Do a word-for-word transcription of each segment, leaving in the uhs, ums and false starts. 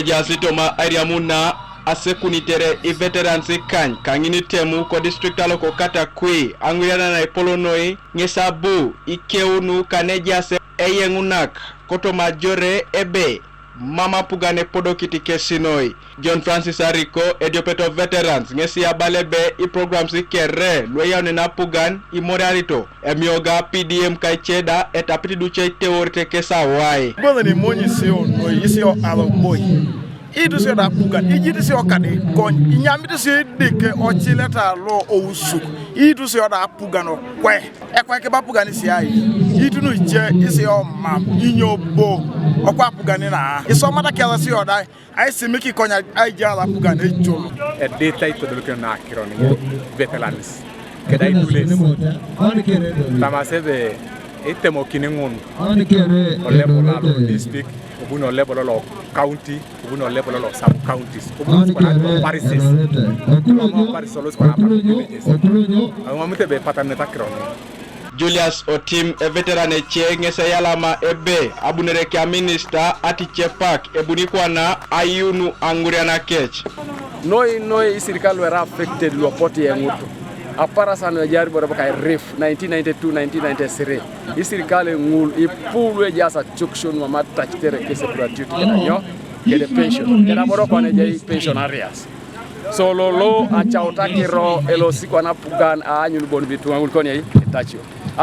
Ejaasi toma airiamun na asekunitere iveterans ikany kaŋin itemu kodistrict aloko Katakwi, aŋurianan naepol noi ŋes abu ikeunu kanejaas eyeŋunak kotoma ajore ebe mam apugan epodokit kesi noi. John Francis Ariko, ediopet o veterans, ŋesi abala ebe iprograms kere lueyaunene apugan imoriarito emioga P D M kaice da etapit duce iteworete kes awai. Bothani monyi sio noi isio aloboi. Iitu sio da apugan, ijit sio kadi kony, inyamit sio idike ocileta lo ousuk. Iitu sio da apugan okwe. Ekwaik bapugan siai, itunu ice isio mam, inyo bo, okwa apugan na, isomata kias sio da, aisimik ikonya aijal apugan ejol. Edita itodolokino na akiro ninye veterans, kedai tules. Tamase be itemokini ŋun, olebol alo district, obuni olebol lo county, obuni olebol lo sub counties, obuni sukwana lo parishes. Ama parishes olo sukwana lo villages. Ama mute be pataneta akiro ninye. Julius Otim, eveteran ece, ŋes eyalama ebe abunere kia minista aticepak ebuni kwana ayunu aŋurian akec. Noi noi isirikal luera affected luopot yeŋutu. Aparasan ejaar ibore boka irif nineteen ninety-two, nineteen ninety-three. Isirikal ŋul ipu luejaas acuction mama tacitere kese gratuity keda nyo kede pension. Keda bodo kwana ejai pension arrears. So lolo acaut akiro elosi kwana apugan aanyun bon bituŋa ŋul koni ai itacio.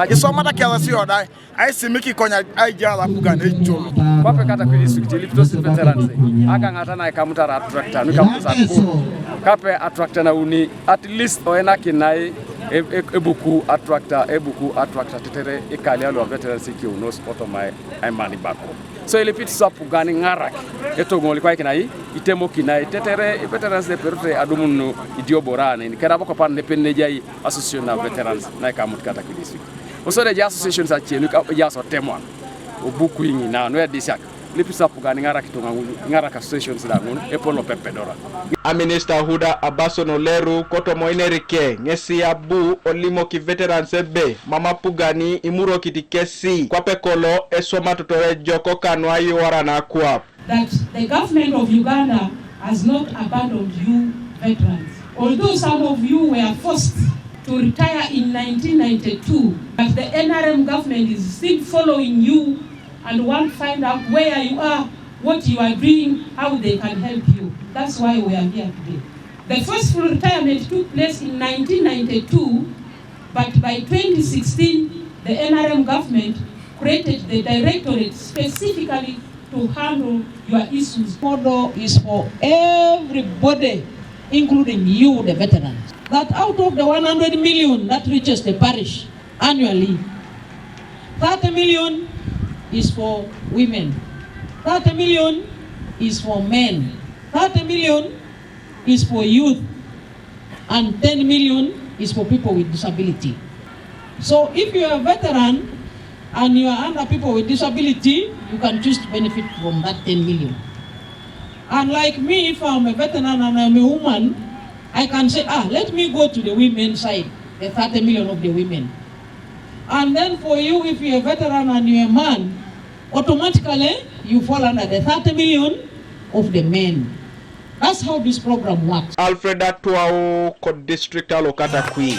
Isomata kias sio da, aisimik ikonya aijal apugan ejol. Kwape Katakwi district ilipitos veterans, agaŋata na ikamutar attractor, nu ikamutar aku. Kape attractor na uni, at least oenakinai e-, e-, ebuku attractor, ebuku attractor tetere ikalia lu veterans ikiunos otomai aimani bako. So ilipit sa apugan iŋarak etoŋol kwaikinai, itemokinai, tetere veterans eperute adumun idioboran, keda bokopan nepen nejai association na veterans na ikamut Katakwi district. Osode ejai associations ace nu ejai otemwan, obuku iŋina, nu edisiak, ilipit sa apugan iŋarak ituŋa ŋun, iŋarak associations da ŋun, epol lopepedora. Aminista Huda Abason Oleru kotoma oiner ke ŋesi abu olimok veterans ebe mam apugan imurokit kesi kwape kolo eswamatotor ejok kanu aiwara nakwap. That the government of Uganda has not abandoned you veterans. Although some of you were forced to retire in nineteen ninety-two, but the N R M government is still following you and want to find out where you are, what you are doing, how they can help you. That's why we are here today. The forceful retirement took place in nineteen ninety-two, but by twenty sixteen, the N R M government created the directorate specifically to handle your issues. Model is for everybody, including you, the veterans. That out of the one hundred million that reaches the parish annually, thirty million is for women, thirty million is for men, thirty million is for youth, and ten million is for people with disability. So if you are a veteran and you are under people with disability, you can choose to benefit from that ten million. And like me, if I'm a veteran and I'm a woman, I can say, ah, let me go to the women side, the thirty million of the women. And then for you, if you're a veteran and you're a man, automatically you fall under the thirty million of the men. That's how this program works. Alfred Atuau, ko district alo Katakwi.